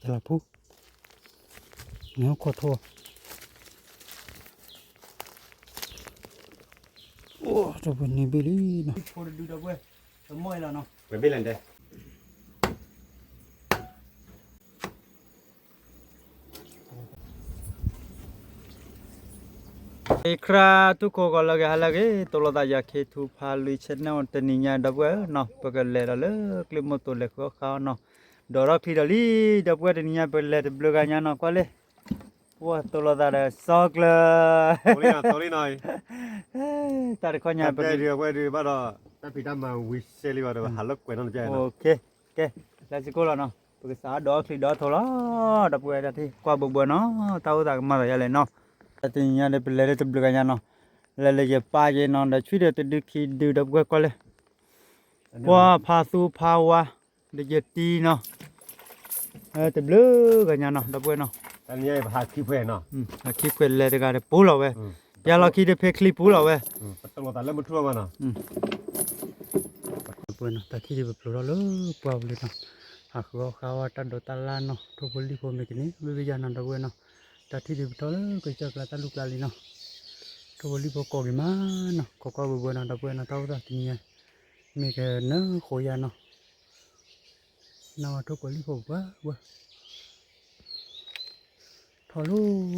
လၢဖူ, န့ၣ်ဟီၣ်ခိၣ်ထိ, အိၣ် ဒီပုၢ်ဝဲၢ်န့ၣ်ဘ့ၣ်လံနီၤ, ဖိတဒုဒီပုၢ်ဝဲၢ်, တမီၢ်အံၤလီၤနီၤ, ဝဲဘ့ၣ်လဲၣ်ဒဲး ခရါထူၣ်ခိၣ်ဂီၤလၢအဂ့ၤ ဟါလၢအဂ့ၤ တိလိာ်သးယၤခ့ထူဖးလွံၢ် channel တနံၤညါ ဒီပုၢ်ဝဲၢ်နီၤ ပကလဲၤဒီးလၢကျ့မိၢ်တိၤလဲၤဃုအီၣ်ဃါအီၣ်နီၤ, ဒီးထီၣ်ချံဒီးလံ, ဒီပုၢ်ဝဲၢ်တနံၤညါ ပလဲၤတဘျုးဂၤညါနီၤ ကွၢ်လံ, ပှၤတိလိာ်သးဒီးစီၤကျၢၤ, တၢ်တခီညါပကဲဒုး အဝဲဒုးဘၣ်ဒီး တၢ်ဖံးတၢ်မၤဝံၤစဲလံဘၣ်ဒီး ဟးလၢကွဲးနီတကဲနီၤ, ကဲ လၢစကိၣ်လီၤနီၤ ပကစးဒီးချံဒီးထိၣ်လီၤ, ဒီပုၢ်ဝဲၢ်တၢ်ထံၣ် ကွၢ်ဘၢဘၢနီၤ တၢ်အိၣ်သးကမၤသးယါလဲၣ်နီၤ, တနံၤညါဒီးပလဲၤလၢတဘျုးဂၤညါနီၤ, လဲၤလၢယပၢ်ယဲနီၤ ဒီးဆွံဒီးတဒုခံဒု ဒီပုၢ်ဝဲၢ်ကွၢ်လၢ ပှၤဖးသူဖးဝါ ဒီးယတံနီၤ, တဘျုးဂၤညါနီၤ ဒီပုၢ်ဝဲၢ်နီၤ, ဟးခံဖှဲးလဲၤတဂၤဒီးပူၤလီၤဝဲ, ယၤလီၤခံဒီးဖဲချံပူၤလီၤဝဲ, ဒီပုၢ်ဝဲၢ်နီၤ တၢ်ထံၣ်ဒုးပဖျိးထီၣ်လၢပှၢ်ပူၤလံနီၤ, ဟးဃုအီၣ်ဃါဝဲတၢ်ဒိးတၢ်လၢ်နီၤ ထိၣ်ဖိလံၣ်ဖိမ့ၢ်ကန့ၢ် ဘ့ၣ်ဘ့ၣ်ယါနီၤ ဒီပုၢ်ဝဲၢ်နီၤ, တၢ်ထံၣ်ဒုးပထီၣ်လၢကစၢၢ်ကျါတၢ်လူၢ်ကျါလံနီၤ, ထိၣ်ဖိလံၣ်ဖိကိးက့ၤမးနီၤ ခိးကွၢ်ဘၢဘၢနီၤ ဒီပုၢ်ဝဲၢ်နီၤ တၢ်အိၣ်သးတနံၤညါ မ့ၢ်ကနၢဃိယါနီၤ, နဝဲထိၣ်ဖိလံၣ်ဖိပှၤပှၤ ထီၣ်လီၤ,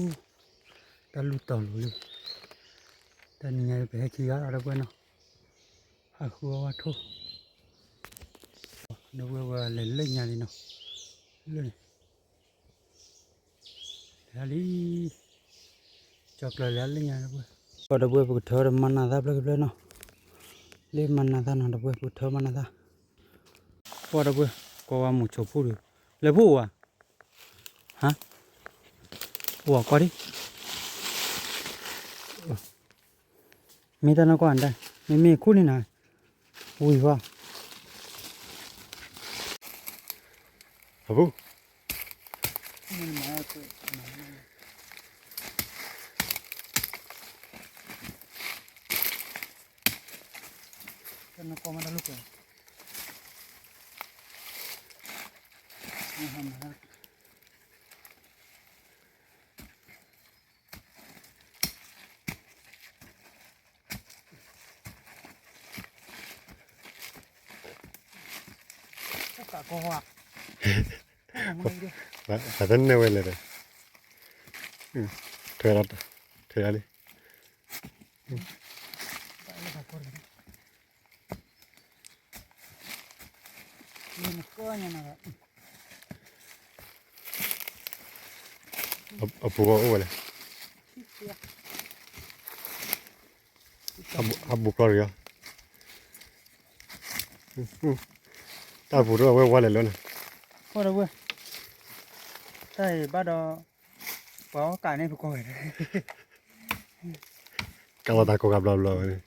တၢ်လူၢ်တီၤလီၤလံ, တနံၤညါပဟဲခံဂၤလီၤ ဒီပုၢ်ဝဲၢ်နီၤ, ဟးဃုအီၣ်ဝဲထိၣ်, ဒီပုၢ်ဝဲၢ်ဝဲလဲၤလၢညါလံနီၤ, လၢန့ၣ် လဲၤလံ, ကၠီၤကျၢၤလဲၤလၢညါ ဒီပုၢ်ဝဲၢ်, ပှၤဒီပုၢ်ဝဲၢ်ပကထၢဒီးမၤနၤသၣ်ဖျၢၣ်ကဖျၢၣ်နီၤ, လၢမၤနၤသၣ်နီၤ ဒီပုၢ်ဝဲၢ်ပကထၢမၤနၤသၣ်, ပှၤဒီပုၢ်ဝဲၢ် ကွၢ်ဝဲမိၤဆိဖိဒုး, လဲၤဖိအိၣ်ဧါ ဟါ, အိၣ်ကွၢ်ဒံး, မ့ၢ်တၢ်နီၢ်ကီၢ်အတၢ်, မ့မ့ၢ်ခူၣ်န့ၢ်နၤ, ဝံၤဃီ, အပူၤ ပှၤတန့ၢ်ဝဲလဲၣ်ဒီး, ထွဲလီၤ, ထွဲလီၤလံ. အပူၤအိၣ်ဝဲလဲၣ်, ဟးဘူးကျီၢ်ရံၤအီၤ, တၢ်ပူၤတအိၣ်ဝဲဝါလဲၣ်လၢန့ၣ်, တၢ်အံၤဘၣ်ဒီး, ပှၤအီၣ်ကးန့ၣ်ပကိးဝဲ, ကးလီၤသးကိးဂၤဘျီဘျီဝဲန့ၣ်,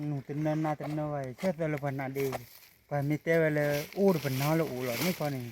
နူၤတနၢနါတနၢဘၣ်အံၤ ဆဲးသၢလၢပှၤနးဒ့, ပှၤမ့ၢ်တဲဝဲလၢ အိၣ်ဒီးပနါလၢအိၣ်လီၤန့ၣ်ခီန့ၣ်,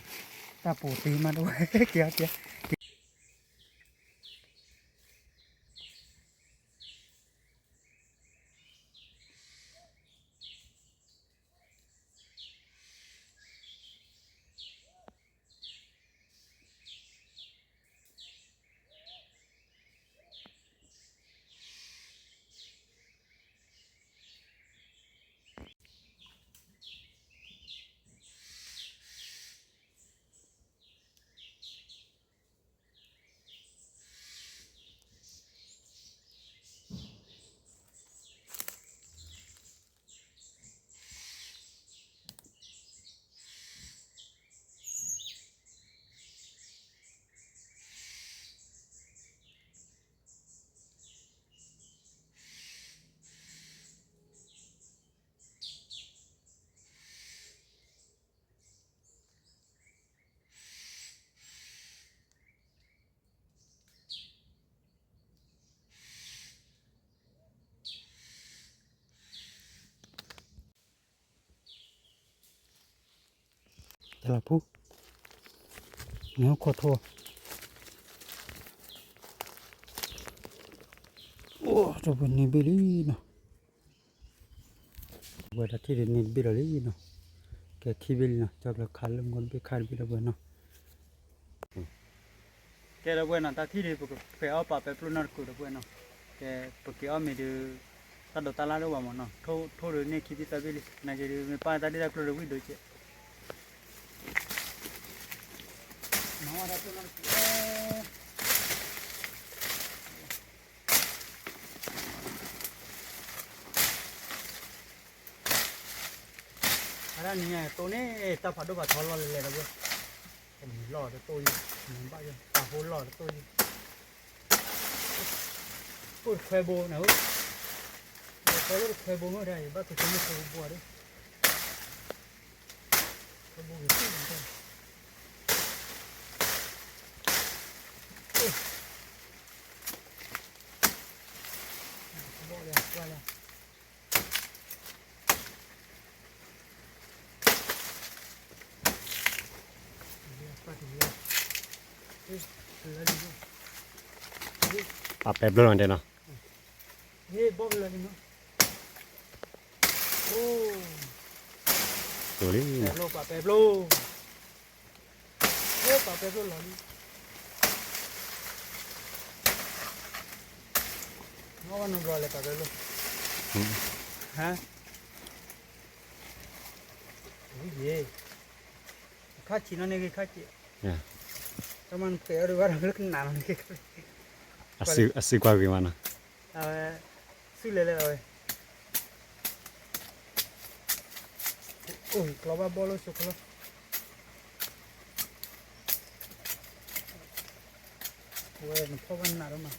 တၢ်ပူၤတ့မးတဝဲ, က့ၤအီၤက့ၤ တလးဖိ, န့ၣ်ဟီၣ်ခိၣ်ထိ, အိၣ် တဝဲန့ၣ်ဘ့ၣ်လံနီၤ, ဝဲတၢ်ထံၣ်ဒ်န့ၣ်တဘ့ၣ်လီၤလံနီၤ, ကဲခံဘ့ၣ်လံနီၤ, ကၠီကျၢၤခးလၢမူတဘ့ၣ်ခါတဘ့ၣ်ဒီးဝဲနီၤ. ကဲဒီပုၢ်ဝဲၢ်နီၤ တၢ်ထံၣ်ဒုး ပကဖှဲးအီၣ်ပာ်ပဲပျိၢ်နီတကုာ်ဒီပုၢ်ဝဲၢ်နီၤ. ကဲ ပက့ၤအီၣ်မ့ၤဒုး တၢ်ဒိးတၢ်လၢ်ဒိၣ်ဘၣ်မးနီၤ ထိၣ်ဒုးန့ၢ်ခံသ့ၣ်သၢဘ့ၣ်လံ နာ်က့ဒုး မ့ၢ်ပၢ်တၢ်ဒ့ၣ်တၢ်ကျိၤဒုးဝံၣ်ဒိၣ်ကဲး အဒၣ်နံၤညါတိၢ်န့ၣ် တၢ်ဖးဒိၣ်ဖးထီလီၢ်လဲၤလဲၤဒီပုၢ်ဝဲၢ်, တမံၤလီၢ်တတိၢ်ယံၤ, မ့ၢ်ဘၣ်ယံၤ တၢ်ဟိလီၢ်တတိၢ်ယံၤ, အိၣ်တခွဲဘိန့ၣ်, တခွဲဘိမ့ၢ်ဒၣ်အံၤ ဘၣ်က့ၤဆိကမိၣ်ဖိဘိဘိဒီး, ခွဲဘိဂ့ၤဆူၣ်န့ၣ်, ဘီၣ်လၢကွၢ်လၢ ပာ်ပဲပျိၢ်လီၤတဲနီၤ, တိၢ်လံ, ပာ်ပဲပျိၢ်, ပာ်ပဲပျိၢ်လီၤလံ, နီၢ်ဘၣ်နီတဘျီလဲၤပာ်ပဲပျိၢ်, ဟါ ဝံၤယဲ, ခါဆံးနီၢ်န့ၣ်ဂ့ၤခါဆံး, တၢ်မၤနဖှဲးအီၣ်ဒုးဘၣ်ဒီးလၢကနးလီၤန့ၣ်, အစုကွၢ်ဂ့ၤမးနီၤ, အဝဲ, စုလဲၤလဲၤလီၤဝဲ, အိၣ်ကျီဘၣ်ဘီၣ်လၢဆိခီလီၤ, ဝဲနဖီၣ်ဘၣ်နးဒိၣ်မး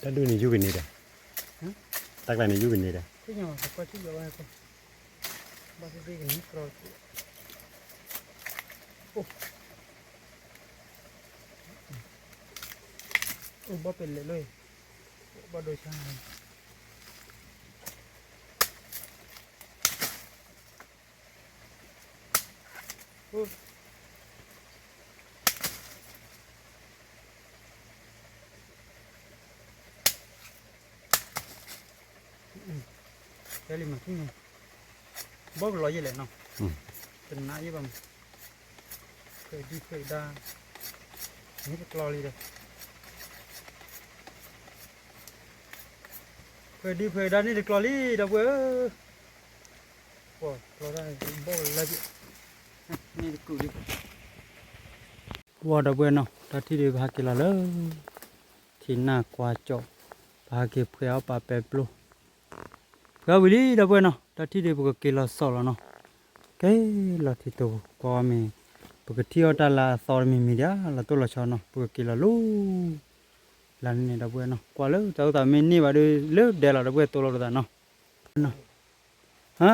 တၢ်ဒုးန့ၣ်ယုၢ်ကန့ၢ်ဒီး, တၢ်ကျါန့ၣ်ယုၢ်ကန့ၢ်ဒီး, ဘၣ်သ့ၣ်သ့ၣ်ကန့ၢ်ကြီ, အိၣ်ဘၣ်ပဲလဲၣ်လီၤ, ဘၣ်ဒိဆါ တဲလံမၤထူၣ်ညါ, ဘီၣ်ကလီၤယဲၢ်လဲၣ်နီၤ, တနးယဲၢ်ဘၣ်မး, ဖှဲးဒုဖှဲးဒါ, န့ၣ်တကျီလံဒီး, ဖှဲးဒုဖှဲးဒါန့ၣ်တကျီလံ ဒီပုၢ်ဝဲၢ်ဧၢ, ပှၤကျီတၢ်ဘီၣ်ကလီၤယဲၢ်, န့ၣ်တကျိၤလံ, ပှၤဒီပုၢ်ဝဲၢ်နီၤ တၢ်ထံၣ်ဒုးပဟးက့ၤလီၤလၢ ထံနၢ်ကွၢ်ကၠီၣ်, ပဟးက့ၤဖှဲးအီၣ်ပာ်ပဲပျိၢ် ဖှဲးအီၣ်ဝံၤလံ ဒီပုၢ်ဝဲၢ်နီၤ တၢ်ထံၣ်ဒုးပကက့ၤလီၤစီၣ်လီၤနီၤ, က့ၤလီၤထံတိၤ ကွၢ်မ့ၢ် ပကထံၣ်အီၣ်တၢ်လၢအသီတမံၤမံၤဒံး လီၤတိၢ်လီၤဆီနီၤ ပကက့ၤလီၤလီၤ, လၢန့ၣ်ဒီပုၢ်ဝဲၢ်နီၤ ကွၢ်လၢတၢ်အိၣ်သးမ့ၢ်န့ၢ်ဘၣ်ဒီး လၢဒဲလီၤဒီပုၢ်ဝဲၢ်တိၢ်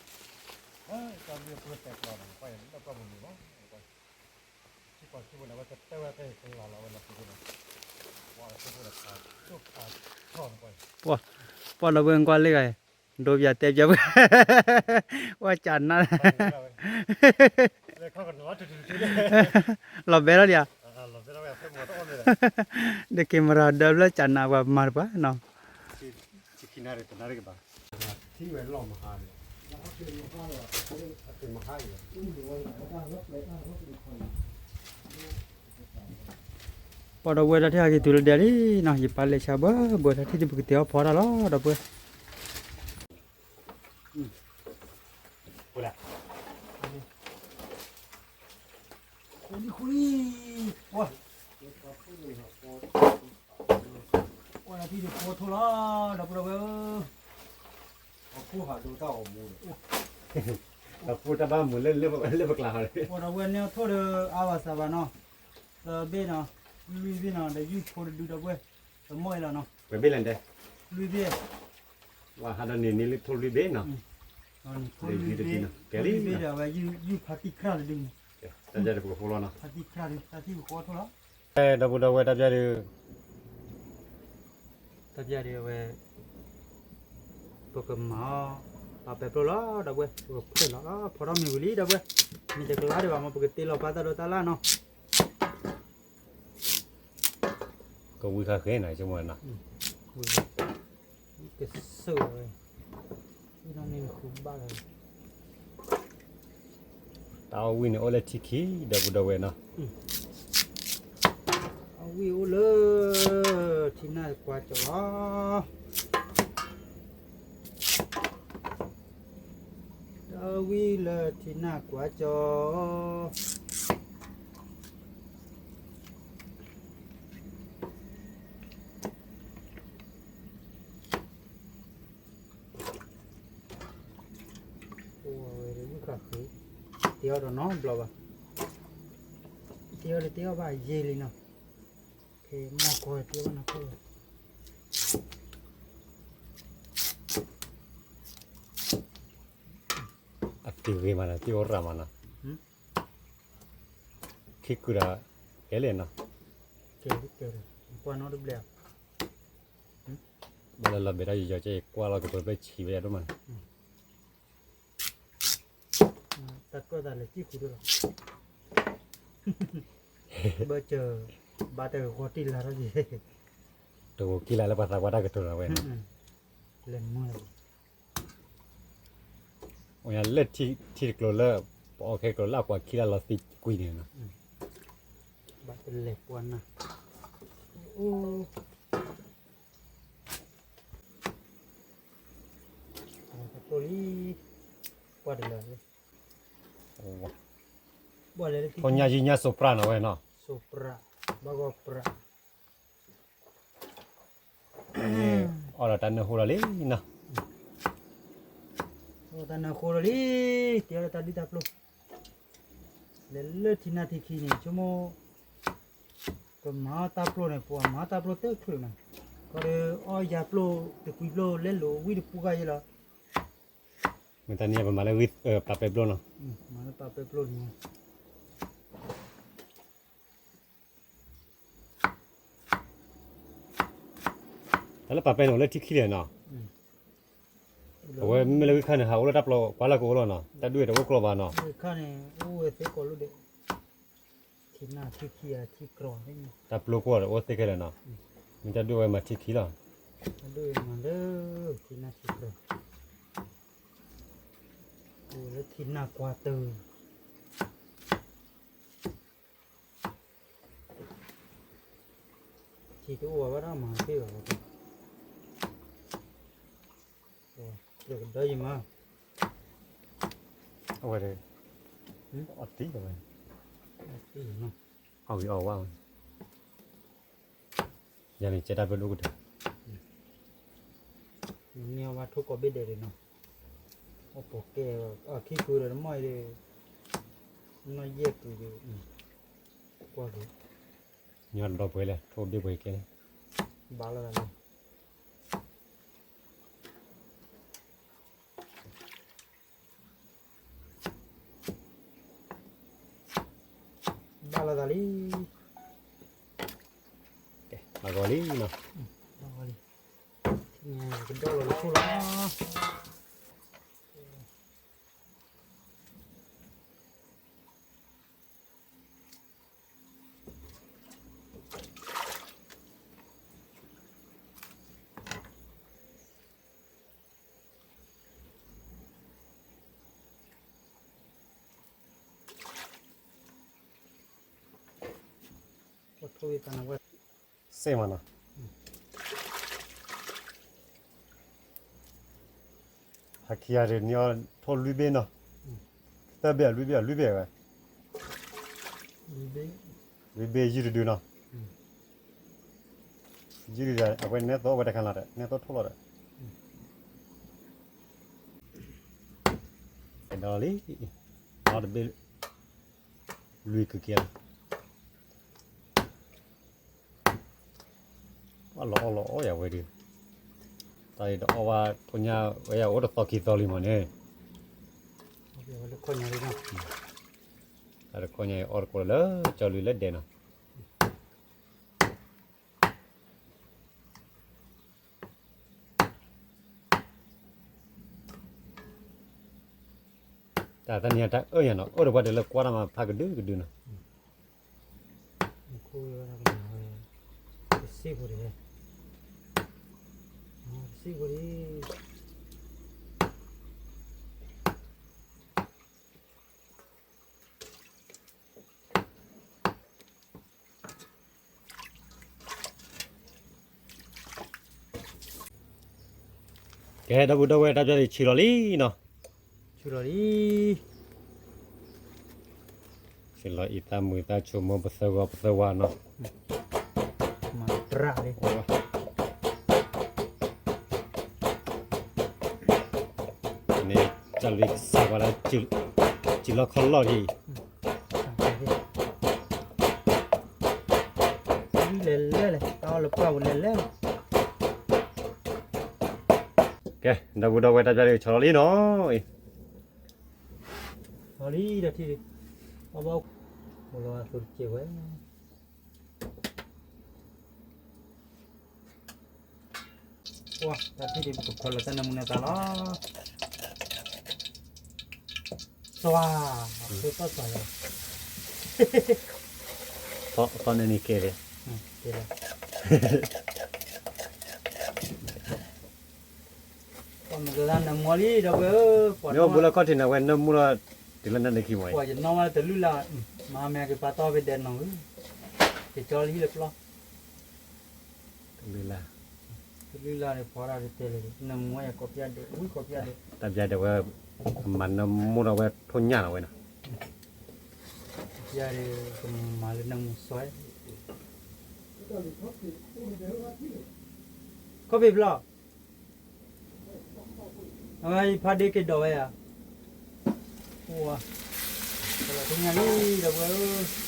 လီၤပသးနီၤ, ဟါ ပှၤဒီပုၢ်ဝဲၢ်ကွၢ်လၢဂၤ, ဒိပၠးတဲပၠး, ပှၤကၢ်နါ, လီၤဘဲလီၤဒံးဧါ, ဒီးက့ၤမရၤဒၢဖျၢၣ်ကၢ်နါပှၤမၤတပှၤနီၤ, ပှၤဒီပုၢ်ဝဲၢ်တၢ်ထံၣ်ဟးက့ၤတုၤလၢဒဲလံနီၤ ယပၢ်လဲၤဆါဘၢဘၢတၢ်ထံၣ်ဒုးပကတဲအီၣ်ဖီတၢ်လီၤ ဒီပုၢ်ဝဲၢ် ပှၤတၢ်ထံၣ်ဒုးဖီထိလီၤ ဒီပုၢ်ဒီဝဲၢ်ဧၢ, အဖိဟးဒိတၢ်အီၣ်မူန့ၣ်, အဖိတၢ်ဘၣ်မုာ်လၢလၢပကျါဟီ, ပှၤဒီပုၢ်ဝဲၢ်န့ၣ်အထိၣ်ဒီးအါဘၣ်စၢ်ဘၣ်နီၤ, သၢဘ့ၣ်နီၤ, လွံၢ်ဘ့ၣ်နီၤ ဒီးယုၢ်ဖိတဒုဒီပုၢ်ဝဲၢ်, တမီၢ်အံၤလီၤနီၤ, ပှဲၤဘ့ၣ်လဲၣ်တဲ, လွံၢ်ဘ့ၣ်, ဝဲဟးဒီးန့ၣ်န့ၣ်လၢထိၣ်လွံၢ်ဘ့ၣ်နီၤ, ထိၣ်လွံၢ်ဘ့ၣ်, ထိၣ်လွံၢ်ဘ့ၣ်ဒီးအဝဲယုၢ်ဖါတံၢ်ခရၣ်တဒုန့ၣ်, တၢ်ယၤတပကဖိလီၤနီၤ, ဖါတံၢ်ခရၣ်ဒု တၢ်ထံၣ်ပကအိၣ်ထိၣ်လီၤ ဒီပုၢ်ဒီဝဲၢ်တၢ်ပျၢ်ဒုး, တၢ်ပျၢ်ဒုးအဝဲ, ပကမၤအီၣ်, ပာ်ပဲပျိၢ်လီၤ ဒီပုၢ်ဝဲၢ် ပကဖှဲးလီၤလီၤ ဖီထီၣ်မ့ၤဝံၤလံ ဒီပုၢ်ဝဲၢ်, မ့ၢ်တကလါဒံးဘၣ်မ့ၢ် ပကတ့လီၤပၢ်တၢ်ဒိးတၢ်လၢ်နီၤ, ကဝံခါဃဲနီၤ ဆိကမိၣ်နီၤ, က ဝဲ, အံၤနီၢ်န့ၣ်ဃုဘၣ်လီၤ, တၢ်အီၣ်ဝံၣ်န့ၣ်အိၣ်လၢထံခံ ဒီပုၢ်ဒီဝဲၢ်နီၤ, အီၣ်ဝံၣ်အိၣ်လၢ ထံနၢ်ကွၢ်ကၠီလီၤ, တၢ်အီၣ်ဝံၣ်လၢထံနၢ်ကွၢ်ကၠီ ဝံၣ်ဃာ်ဃုာ်, တ့အီၣ်ဒီးနီတဘျီဘၣ်, တ့အီၣ်ဒီးတ့အီၣ်ဘၣ်ယံာ်လံနီၤ, ဖဲမီၢ်ကီၢ်တ့အီၣ်ဘၣ်နီၤခိၣ်လီၤ, အတ့ဂ့ၤမးနီၤ တ့အီၣ်ရၣ်မးနီၤ, ခံကုာ်ဒီး ကဲလဲၣ်နီၤ, ကဲလံ ကဲလံ ကွၢ်နီတဘျီ, ဘၣ်လၢလီၤဘဲးတၢ်ယီၤကဲ ကွၢ်လီၤကပၢၤဖဲဆံးဝဲဒၣ်ဒိၣ်မးန့ၣ်, တၢ်ကၢၣ်သးလဲၤစံၣ်ဃုာ်ဒိၣ်လီၤ, ဘၢၣ်စၢၤ, ဘၣ်တၢ်ဂီၤတံၢ်လၢ်ထီၣ်က့ၤ, တဂိၤခံလၢ်လၢပှၤသးပှၢ်တၢ်ကတိၤလီၤဝဲနီၤ, လဲၤမုၢ်လီၤ အိၣ်ညါလၢထံတကျိၤလၢ ပအီၣ်ခဲကျိၤလၢအကွၢ်ခံလၢ်လီၤသံကွံာ်န့ၣ်နီၤ, ဘၣ်တလဲၤပှၢ်နၢ်, အိၣ်, တကျိၤလံ, ပှၢ်တလၢာ်လံ, ထိၣ်ညၣ်ယံၣ်ညၣ်စိးပြၣ်နီၤဝဲနီၤ, စိးပြၣ်, ဘၣ်ဂီၤပြၣ် အီၣ်ဒီးတၢ်နၢဃိလီၤလံနီၤ, အီၣ်တၢ်နၢဃိလီၤလံ, တ့အီၣ်ဒီးတၢ်ဒုၣ်တၢ်ပျိၢ်, လဲၤလၢထံနၢ်ထံခံန့ၣ် ဆိကမိၣ်, ကမၤအီၣ်တၢ်ပျိၢ်န့ၣ် ပှၤမၤအီၣ်တၢ်ပျိၢ်တချုးနီၤ, ခီဒီးအီၣ်ယၤပျိၢ်တကွံပျိၢ်လဲလိာ်ဝံၣ်တပူၤဂၤယဲလီၤ, မ့ၢ်တၢ်န့ၣ်ပမၤလၢ ပာ်ပဲပျိၢ်နီၤ, မၤလၢပာ်ပဲပျိၢ်န့ၣ် တၢ်လၢပာ်ပဲန့ၣ်အိၣ်လၢထံခံလဲၣ်နီၤ, အဝဲမ့ၢ်လၢဝံခါန့ၣ် ဟးအိၣ်လၢတၢ်ပျိၢ်ကွၢ်လၢကအိၣ်လီၤနီၤ, တၢ်ဒုးတအိၣ်ကျိာ်ဘၣ်နီၤ, ဝံခါန့ၣ် အိၣ်ဝဲသ့ကိးလၢဒဲး, ထံနၢ်ထံခံ ထံကြၢး, တၢ်ပျိၢ်ကွၢ်ဒီးအိၣ်သ့ခဲလၢာ်နီၤ, မ့ၢ်တၢ်ဒုးဝဲမၤထံခံလီၤ, တၢ်ဒုးဝဲမၤလၢ ထံနၢ်ထံကြၢး, အိၣ်လၢထံနၢ်ကွၢ်တၢ် ထံတအိၣ်ဘၣ်ဘၣ်ဒီးမၤတ့ၢ်ဘၣ်, လၢကဒီးယံၤမး, အဝဲ, အီၣ်တံၢ်ဝဲ, အီၣ်ဂ့ၤအီၣ်ဝါဝဲ, ယၤန့ၣ်ကဲတၢ်ပၢဒိၣ်ကတၢၢ်, မ့ၢ်အီၣ်ဘၣ်ထိၣ်ကိးဘ့ၣ်ဒဲးဒံးနီၤ, အီၣ်ပိာ်ကဲ, အီၣ်ခံကုာ်ဒီးတမီၢ်အံၤဒီး, နီၢ်ယဲၢ်ကုာ်ဒီး, ကွၢ်က့ၤ, ညီတဘျီပှဲၤလဲၣ် ထိၣ်ဘ့ၣ်ပှဲၤကဲလဲၣ်, ဘၣ်လီၤသးလီၤ ဘၣ်လီၤသးလံ, ဘၣ်ဂီၤလံနီၤ, ဘၣ်ဂီၤလံ, ကဒီၣ်လီၤလၢခိၣ်လီၤ. စ့ၢ်မးနီၤ, ဟဲခံဂၤဒ်န့ၣ်အီၤ ထိၣ်လွံၢ်ဘ့ၣ်နီၤ, သၢဘ့ၣ်အလွံၢ်ဘ့ၣ်အလွံၢ်ဘ့ၣ်ဝဲ, လွံၢ်ဘ့ၣ်ယုၢ်တဒုနီၤ, ယုၢ်တဒု အဝဲနဲသိးဝဲတခါလီၤဒီး နဲသိးထိၣ်လီၤဒီး, ကဒီးလံ, အီၣ်တဘ့ၣ် လွံၢ်ကကဲလီၤ. အီၣ်လီၤအီၣ်လီၤအီၣ်ယၤဝဲဒုး, တၢ်အံၤတအီၣ်ဘၣ်ထိၣ်ညၣ်ဝဲယၤအိၣ်တသီခံသီလံမးန့ၣ်, တၢ်တခီညါအံၤအီၣ်တကိးလၢကၠီလွံၢ်လၢဒဲးနီၤ. တၢ်သန့ၤ တၢ်အၢၣ်ညါနီၤ, အိၣ်ဒီးပှၤတလၢကွၢ်တၢ်မၤဖးကဒုကဒုနီၤ. တစံၣ်ဖိတဂ့ၤ, တစံၣ်ဖိတဂ့ၤ, ကဲ ဒီပုၢ်ဒီဝဲၢ် တၢ်ပျၢ်ဒုးဆံးလီၤလံနီၤ, ဆံးလီၤလံ, ဆံးလီၤအံၤ သးမုာ်သးဆိကမိၣ် ပသၢဂီၤပသၢဝါနီၤ, မၤတြၢ်လံ, န့ၣ် တၢ်လွံၢ်ကစၢ်ပှၤလၢ စံၣ်လီၤခီလီၢ်ဒံး, လဲၤလဲၣ်လဲၣ် တၢ်အီၣ်လၢပှၢ်ပူၤလဲၤလဲၣ်, ကဲ ဒီပုၢ်ဒီဝဲၢ် တၢ်ပျၢ်ဒုးဆီလီၤလံနီၤ, ဆီလီၤလံ တၢ်ထံၣ်ဒုး, ဘၣ်ဘၣ်, အိၣ်လီၤအသိးတစဲးဝဲ ပှၢ် တၢ်ထံၣ်ဒုး ပကဖၢလီၤတၢ်နၢမူနၢသးလီၤ, သွါ, သီၣ်သွါလီၤ, သီၣ်န့ၣ်န့ၣ်ကဲလီၤ, ကဲလီၤ ပှၤမၤကလၢနၢမူလံ ဒီပုၢ်ဝဲၢ်ဧၢ, ပှၤ မ့ၢ်အိၣ်ဘူးလၢခီၣ်ထံးန့ၣ် အဝဲနၢမူလီၤ, တုၤလၢနၢ်ဒ့ခံမီၤ, ပှၤယနီၣ်ဝဲတလုၢ်လၢ်, မၤမ့ၢ်ကပာ်တီၢ်ဖဲဒဲးနီၤဧၢ, ကကၠီလၢဟံၣ်လၢပျီ, တလုၢ်လၢ်, တလုၢ်လၢ်န့ၣ် ဖီဒၣ်တတဲလဲၣ်, နၢမူယၤ ကိးပျၢ်ဒဲး ဝံၤကိးပျၢ်ဒဲး, တၢ်ပျၢ်ဒဲးဝဲ, မၤနၢမူထီၣ်ဝဲထိၣ်ညၣ်လီၤဝဲနီၤ, ပျၢ်ဒဲး, ကမၤလၢနၢမူစီၤ, ခီၣ်ဖံးဖျီၣ် အဝဲဖးဒ့က့ၤဒိးဝဲဧါ, အိၣ်ဝဲ, ကလီၤထိၣ်ညၣ်လံ ဒီပုၢ်ဝဲၢ်ဧၢ,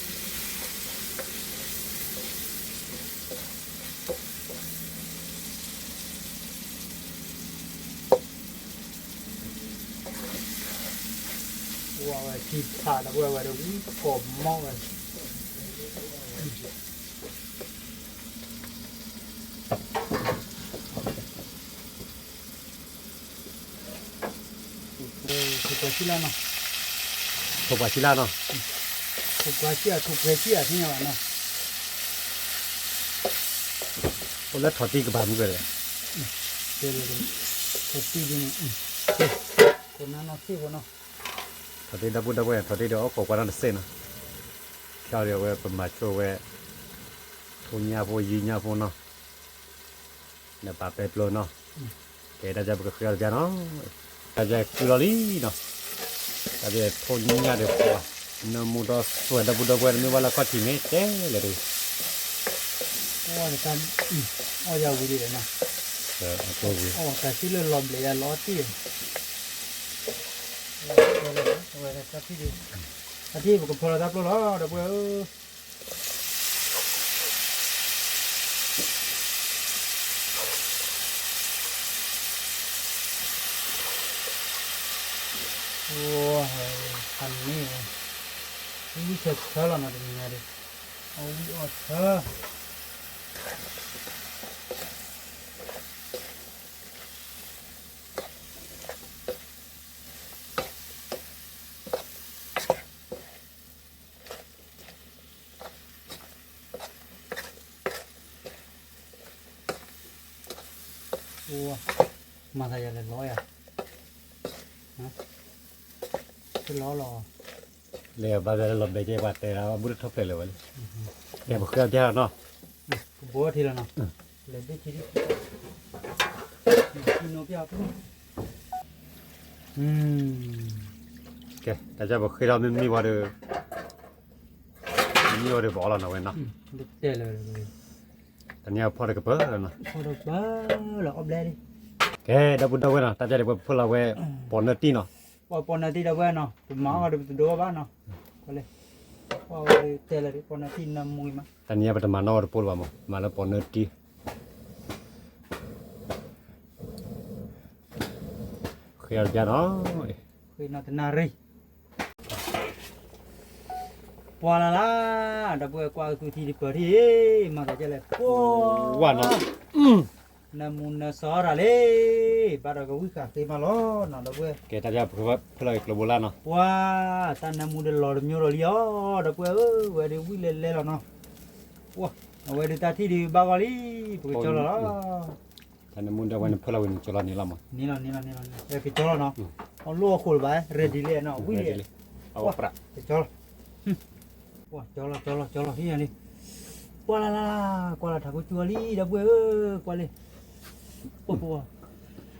အိၣ်ဝဲ ထံဖး ဒီပုၢ်ဝဲၢ် ဝဲဒီးဝံကိးမီၢ်ဝဲ ထိၣ်ပှာ်ဆံလၢနီၤ, ထိၣ်ပှာ်ဆံလၢနီၤ, ထိၣ်ပှာ်ဆံဧါ ထိၣ်ပှဲၤဆံဧါ သ့ၣ်ညါဘၣ်နီၤ, အိၣ်လၢထိၣ်တံၢ်ကပၤမုၢ်ကဲၢ်, ထိၣ်တံၢ်ဒ်န့ၣ်, ခိၣ်နၢ်နီၢ်သ့ၣ်ဖိနီၤ, ထိၣ်တံၢ်ဒီပုၢ်ဒီဝဲၢ် ထိၣ်တံၢ်ဒီးအိၣ်ခိးကွၢ်နီၢ်တစဲးနီၤ, ခဲအံၤဒီးအဝဲပမၤဆိဝဲ ထိၣ်ညၣ်ဖိယံာ်ညၣ်ဖိနီၤ, နပာ်ပဲပျိနီၤ, ကဲတၢ်ပျၢ်ပကဃ့အီၤတပျၢ်နီၤ, တၢ်ပျၢ်ကုလီၤလံနီၤ, တၢ်ပျၢ်ထိၣ်ညၣ်ဒီးပှၤ, နၢမူဒီးသွဲၣ်ဒီပုၢ်ဒီဝဲၢ် တမ့ၢ်ဘၣ်လၢခီၣ်ထံးမ့ၢ်တဲလဲၣ်တဂ့ၤ, အီၣ်ယၤဝံၤဒ်လဲၣ်နီၤ, တၢ်ဆံလၢလီၤဘျဲးယၤလီၤတံၢ်, တၢ်ထံၣ်ပကဖၢလီၤတၢ်ပျိလီၤ ဒီပုၢ်ဝဲၢ်ဧၢ အိၣ်, ဖးန့ၣ်, ဝံၣ်ဆၢဆၢလီၤနီၤ တနံၤညါဒီး, အဝံၣ်အီၣ်ဆၢ, အိၣ်, မၤသးယၤလဲၤလီၤယၤ, တလီၤလီၤ, လဲၤဘၣ်လၢလီၤဘဲကဲ ပှၤတဲဒၣ် ဘူၣ်တထီၣ်ဖျဲးလၢၤဝဲလံ, ကဲပဃ့အီၤပျၢ်လီၤနီၤ, ကဘိထံလီၤနီၤ, လဲၤဘ့ၣ်ထံဒံး, ကဲ တၢ်ပဃ့ထီၣ်မ့ၢ်မံဝဲဒီး, မံဝဲဒီးပအီၣ်လီၤနီၤဝဲနီၤ, တနံၤအဖီၣ်တကပၤလီၤနီၤ, ကဲ ဒီပုၢ်ဒီဝဲၢ်နီၤ တၢ်ပျၢ်ဒုးပဖၢလီၤဝဲ, ပီၤနၢတံၢ်နီၤ, ပီၤနၢတံၢ်ဒီပုၢ်ဝဲၢ်နီၤ ပမၤအီၤဒီးပတဒိဘၣ်နီၤ, တဲလၢပီၤနၢတံၢ်နၢမူအံၤမး, တနံၤအံၤပတမၤနီၣ်အီၤတပိၢ်လၢၤဘၣ်မး မၤလၢပီၤနၢတံၢ် ဃ့အီၤတပျၢ်နီၤ, ဃ့နီၤတနၣ်ရံၣ်, ပှၤလၢ်လၢ်, ဒီပုၢ်ဝဲၢ်ကွၢ်ကသူထံတပၢၤထံၣ်, မၤသးဒ်လဲၣ်, ပှၤ, နၢမူနၢစီၤရၤလံ, ဘၣ်ဒီးကဝံၣ်ဃာ်ဃ့မးလီၤနီၤ ဒီပုၢ်ဝဲၢ်, ကဲတၢ်ပျၢ်ဖဲလီၤက့ၤကျိဘိလၢ်နီၤ, ပှၤ, တၢ်နၢမူဒီးလီၤတမံၤဒီးလံအီၤ ဒီပုၢ်ဝဲၢ်ဧၢ, ဝဲဒၣ်ဝံၣ်လဲၤလဲၤလီၤနီၤ, ပှၤ, အဝဲဒၣ်တၢ်ထံၣ်ဒုးဘၣ်ဂီၢ်လံ, ပကကၠီလီၤလီၤ. တၢ်နၢမူဒီးဝဲနဖၢလီၤဝံၤနကၠီလီၤန့ၣ်လီၤမး, န့ၣ်လီၤန့ၣ်လီၤန့ၣ်လီၤ, ကၠီလီၤနီၤ, အီၣ်လိၣ်အဃိလၢၤဘၣ်, ready လံနီၤ, ဝံၣ်လံ, ကၠီလီၤ, ပှၤကၠီလီၤကၠီလီၤကၠီလီၤဟံၣ်လံ, ပှၤလၢ်လၢ်လၢ်, ကွၢ်လၢ်ထးခိၣ်ကၠူလံ ဒီပုၢ်ဝဲၢ်ဧၢ, ကွၢ်လံ, ပှၤပှၤ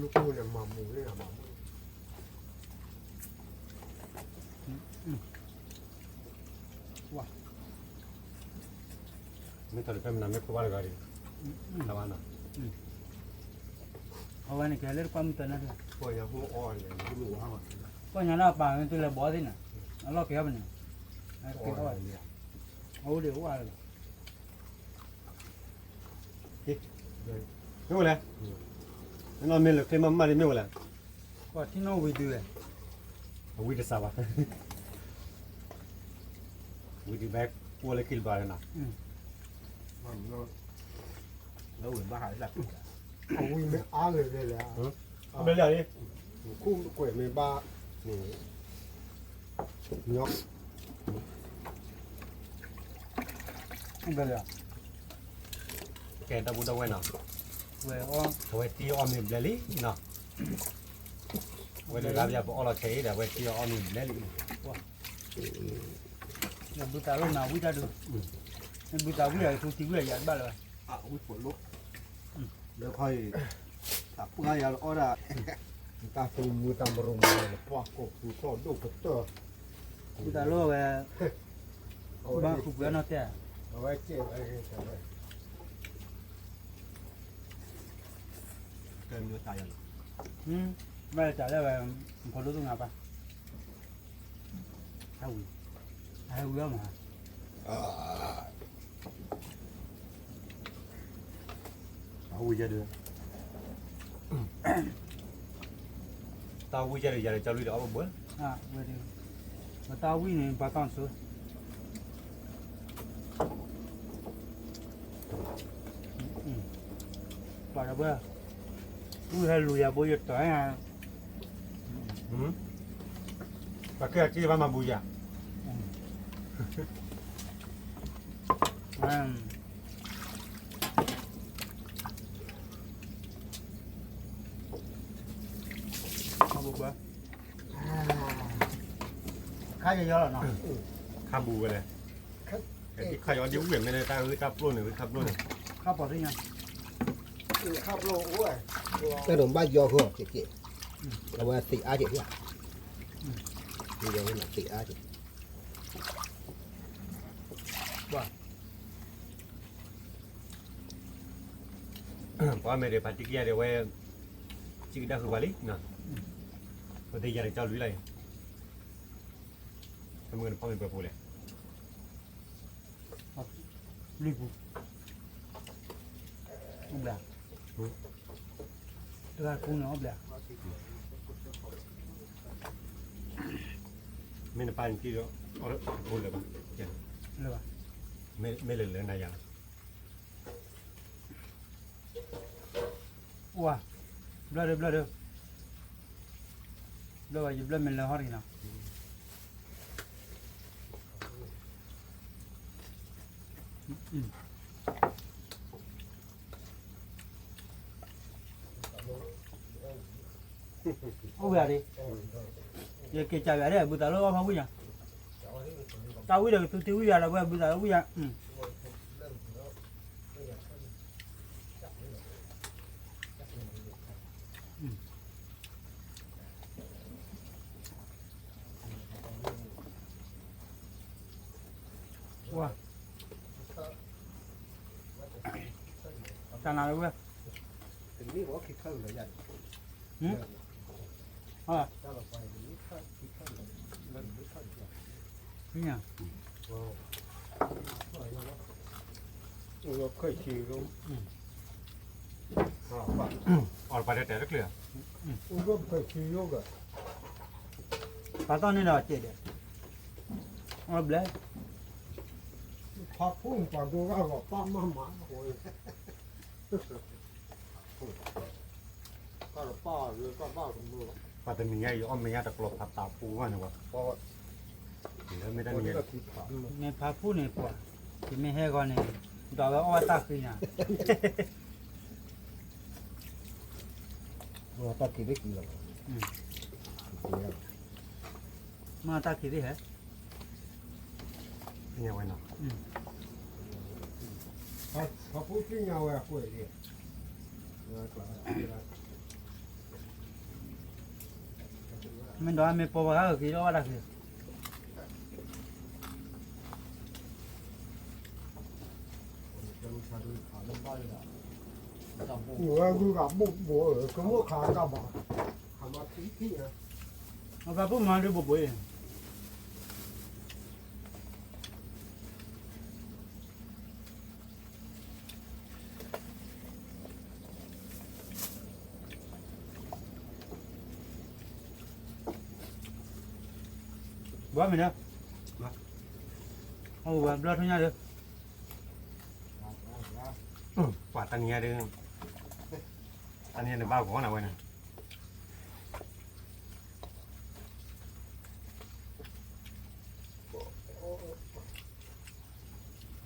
မူလၢကိၣ်န့ၣ် မၤမူန့ၣ်မၤမူ ဝါ မ့ၢ်တၢ်တဖဲမနၤမ့ၢ်ခိၣ်ဘၣ်တဂၤဒီး တၢ်ဝါနီၤ အဝဲန့ၣ်ကဲလၢတကွၢ်မုၢ်တနၢ်တဂၤ ပှၤညါဟိအီၣ်န့ၣ် ပှၤညါလၢအပာ်ဝဲတုၤလၢဘီသ့ၣ်န့ၣ် အလီၢ်ကဲအီၣ်ပန့ၣ် အဝဲဒၣ်အိၣ်ဝဲလၢ မ့ၢ်ဝဲလဲၣ် နီၢ်မ့ၢ်လၢကျ့မးမးဒ်မ့ၢ်ဝဲလဲၣ်, ပှၤထံၣ်နီၣ်ဝံၤဒုးဝဲ, အဝံတစးဘၣ်, ဝံဒုးဘဲကွၢ်လၢခံတဘျီလၢနီၤ, လၢဝံဘၣ်ဟးလၢ, အဝံမ့ၢ်အါဂ့ၤဂ့ၤလဲၣ်, ဘဲလၢ, ခူၣ်ကွဲးမ့ၢ်ဘၣ်န့ၣ်, ဘဲလၢ, ကဲတၢ်ဘူၣ်တၢ်ဝဲၢ်နီၤ, ဝဲအီၣ်, အဝဲတံၢ်အီၣ်မ့ၤဘျဲလံနီၤ, ဝဲဒုးရၣ်ပယီၤပအီၣ်လီၤခဲအံၤဒီး အဝဲတံၢ်အီၣ်မ့ၤဘျဲလံ, နဘုသးလိၣ်နၤဝံၣ်တၢ်ဒုး, နဘုသးဝံၣ်ယၤ သူတံၢ်ဝံၣ်ယၤ ယၤတဘၣ်လၢၤဘၣ်, လၢခီအံၤ, တၢ်ပှၢ်ယၤလီၤအီၣ်ဒၣ်, တၢ်သူမူတၢ်မရူမရူန့ၣ် ပှၢ်ကိၢ်သူထီၣ်ဒိၣ်ကတၢၢ်, ဘုသးလိၣ်ဝဲ, ဘၣ်ဃုာ်ပှဲၤနီၣ်တဲ, အဝဲကဲဝဲ, ကဲမ့ၢ်တၢ်ယၤလီၤ, ဘၣ်တၢ်လၢဝဲ, ဖိဒိၣ်သူငါပၢ်, ဟဲဝံၤ, ဟဲဝံၤအီၣ်မး, အဝံၤယဲဒၣ်, တၢ်ဝံၤယဲဒၣ် ယၤဒီးကၠီလွံၢ်ဒီးအီၣ်ဘၣ်ဘၣ်, ဝဲဒၣ်, ပတၢ်ဝံၤန့ၣ် ပှၤတီၢ်ဆိ, ပှၤဒီးဘၣ်, ဝံၤဟဲလူၤယၤဘိယတီၤဧါ, ပှၤကဲအက့ၢ်ဘၣ်မၤဘူယၤ, ခါယယီလီၤနီၤ, ခါဘူဝဲလဲၣ်, ခါယီဒ်ဝံၣ်မ့ၢ်လၢတၢ်ဂ့ၢ်တၢ်ပျိၢ်န့ၣ် ဝံၣ်ခါပျိၢ်န့ၣ်, ခါပီၤသ့ၣ်ညါ, တၢ်ဒိးဘၣ်ယီဃီက့ၤက့ၤ, အဝဲသ့ၣ်အါက့ၤ, သ့ၣ်အါက့ၤ, ပှၤမဲာ်ဒီးဖးတံၢ်ကယၤဒီးဝဲ, စံးကဒါဃုာ်ပှၤလံ, ပသ့ၣ်ယၤဒီးကၠီလွံၢ်လီၤအံၤ, တမုၢ်နဖီမ့ၢ်ပှဲၤပူၤလဲၣ်, လွံၢ်ပူၤ, အိၣ်ဘျး, တဂၤပူၤန့ၣ်အိၣ်ဘျး, မ့ၢ်နပၢ်နကံၢ်ဒီး, အီၣ်တဖိလၢၤဘၣ်, လၢၤဘၣ်, မ့ၢ်လၢလၢနၤယၤလီၤ, အိၣ်, ဘျၢၣ်ဒၢဘျၢၣ်ဒၢ, ဘျၢၣ်ဘၣ်ယဘျၢၣ်မ့ၢ်လၢဟီၣ်တဂ့ၤနီၤ, အိၣ်ဝဲဒၣ်, ယက့ၤကးဝဲဒၣ် ဘုသးလၢအီၣ်ဖးဝံၣ်ညါ, တၢ်ဝံၣ်ဒီးကသူတ့ဝံၣ်ယၤလီၤ ဝဲဘုသးလၢဝံၣ်ယၤ, တၢ်နၤလၢဝဲ, ပာ်တီၢ်န့ၣ်ဒီးကဲးဒီး, အဘျဲၣ်, ဖးဖူၣ်ပှၤဒိဂၤဂီၤပၢ်မၤမၤ, ပှၤတနံၤညါအံၤ အီၣ်မ့ၢ်ညါတကျိၤဖးသးပူၤဘၣ်န့ၣ်ဝဲ, မ့ၢ်ဖးဖူၣ်န့ၣ်ပှၤ, ယမ့ၢ်ဟဲဂီၤန့ၣ်, ဒီးဝဲအီၣ်ဝဲတၢ်ဃံနၤ, တၢ်ဃံလၢဃံလီၤ, မ့ၢ်တၢ်ခံးသ့ၣ်ဟဲ, သ့ၣ်ညါဝဲနီၤ, ဖးဖူၣ်သ့ၣ်ညါဝဲအကွဲးလံ, မ့ၢ်ဒီးမ့ၢ်ပိာ်ပှၤဂၤက့ၤဒီးအီၣ်ဝဲတၢ်ခံး, ဝဲဂုၤဂၤဘိၣ်ဘိၣ်ဧၢ ကမိၣ်ခးကဘၣ်, အဖးဖူၣ်မၤဒုးဘိၣ်ဘိၣ်အံၤ, ဘၣ်မ့ၢ်ဒီး, အဝဲဘျီထူညါဒီး, ပှၤတနံၤညါဒီး, တနံၤညါန့ၣ်ဘၣ်ဂီၤနၤဝဲန့ၣ်,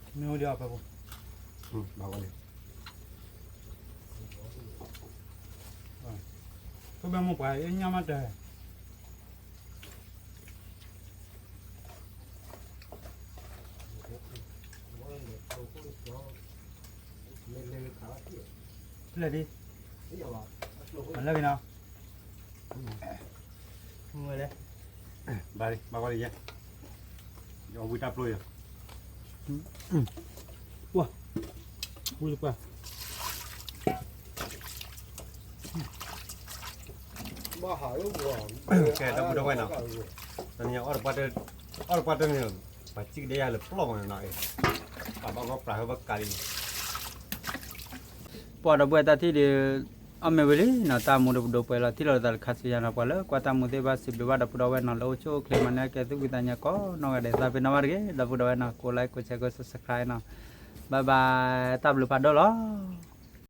မ့ၢ်အိၣ်ဒီးအီၤဖဲပူၤ, ဘၣ်ဂီၤန့ၣ်, ခိၣ်ဘၣ်မိၢ်ပှၢ်အညၣ်မးတၢ် ဖျဲၣ်ဒံး, မၤလၢက့ၤနီၤ, မုၢ်ဝဲလဲၣ်, ဘၣ်လံ ဘၣ်ဝဲလံယဲ, ယဝံတၢ်ပျိယၤ, ပှၤ, ဝံတပှၢ် ကဲ ဒီပုၢ်ဒီဝဲၢ်နီၤ, တနံၤအံၤ အီၣ်တပှၢ်တၢၢ်န့ၣ်, ပှၤစံၣ်ကဒဲယၤလၢပျီၢ်မးနီၤ, ပှၤဘၣ်ဂီၢ်ပြးဟဲဘၣ်ကးလံ, ပှၤဒီပုၢ်ဝဲၢ်တၢ်ထံၣ်ဒီး, အီၣ်မ့ၢ်ဝံၤလံနီၤ, တၢ်မူဒီးပဒိၣ်ပှဲၤလီၤ ထံၣ်လိာ်သးတခါဆူညါနီၤ, ပှၤလၢကွၢ်တၢ်မူသ့ၣ်တဖၣ် စံးဘျုးဘၣ်ဒီပုၢ်ဒီဝဲၢ်နီၤ, လၢအိၣ်ဆူၣ်အိၣ်ချ့မၤန့ၢ်ကဲသုးဝံသးညါကိးနီၢ်ဂၤဒဲး သးပ့ၤနီၣ်ဘၣ်တဂ့ၤ, ဒီပုၢ်ဒီဝဲၢ်နီၤ, ကိးlike ကိးshare ကိးsubscribeနီၤ, bye bye တၢ်ဘျုးဖးဒိၣ်လီၤ.